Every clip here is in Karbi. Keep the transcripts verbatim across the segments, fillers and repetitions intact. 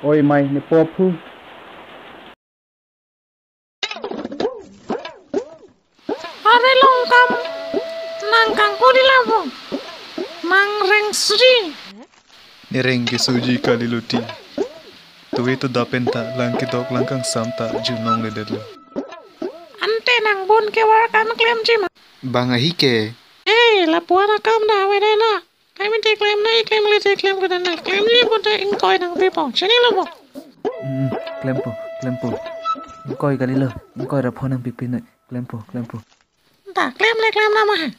Oi mai, ne po phu. Are Longkam, nang kangkuri labo. Nang rengsri. Ne reng kesoji kali lo ti. Tuwe to dapen ta, lang kedok lang kangsam ta junong ledetlo. Ante nang bon kevar kan klemji ma? Bang ahi ke. Eh, lapuan akam dah, weda na. Kami te klem na, klem le te klem ko dan na. Klemji bon te ingkoi nangpipo. Chinilo bo. Hmm, klempo, klempo. Ingkoi kali lo, ingkoi ra phone nangpipi noi. Klempo, klempo. Ta, klem le klem na ma hai.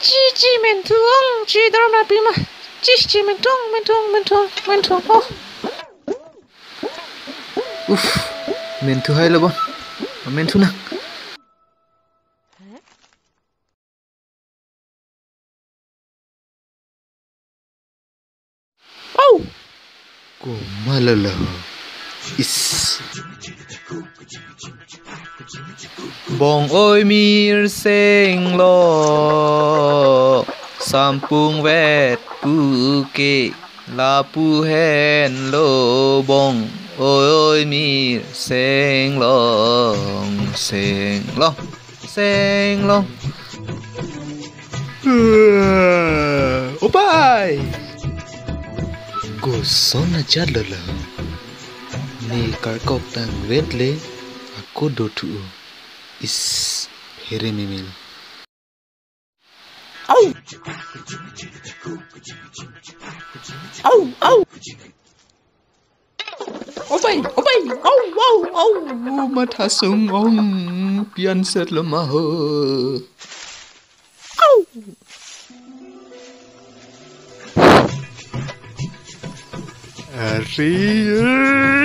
Chi, chi, menthu ong, chi dor ma pi ma. Chi, chi, menthu ong, menthu ong, menthu ong, menthu ong. Oh. Uff, menthu hai lo bon. Menthu na. Au! Komat lo lo. Is. Bong oi mir seng lo. Sampung vet pu ke. Lapu henlo bong oi mir seng long, seng long, seng long. Opai! Koson ajat lo lo. Ne karkok tangvet le ako dothu. Is, here mimil. Au! Au, au! Opai, opai! Au, au, au! Matha sung ong, pian set lo ma ho. Au! Are,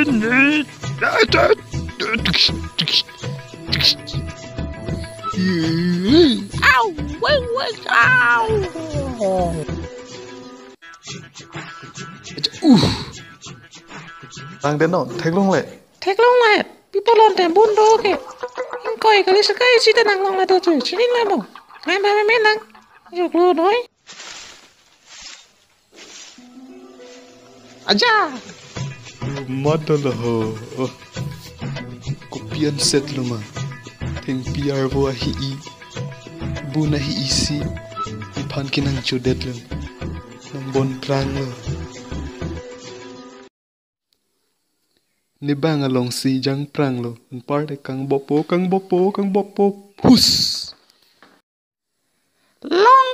ne, au, wei, wei, au. Uh. Nang den no, theklong le. Theklong le, pi pulo te bun do ke. Ingkoi kali sekai si te nang long le do tu, chini le mo. Nang ba me nang. Yuk lo noi. Aja! Komat lo ho. Kopian set lo ma. Thengpi arvo ahi i. Bun ahi isi. Iphan ke nangchodet lo. Nang bon prang lo. Ne bang alongsi jang prang lo. Anpar te kangbopo, kangbopo, kangbopo. Hus! Long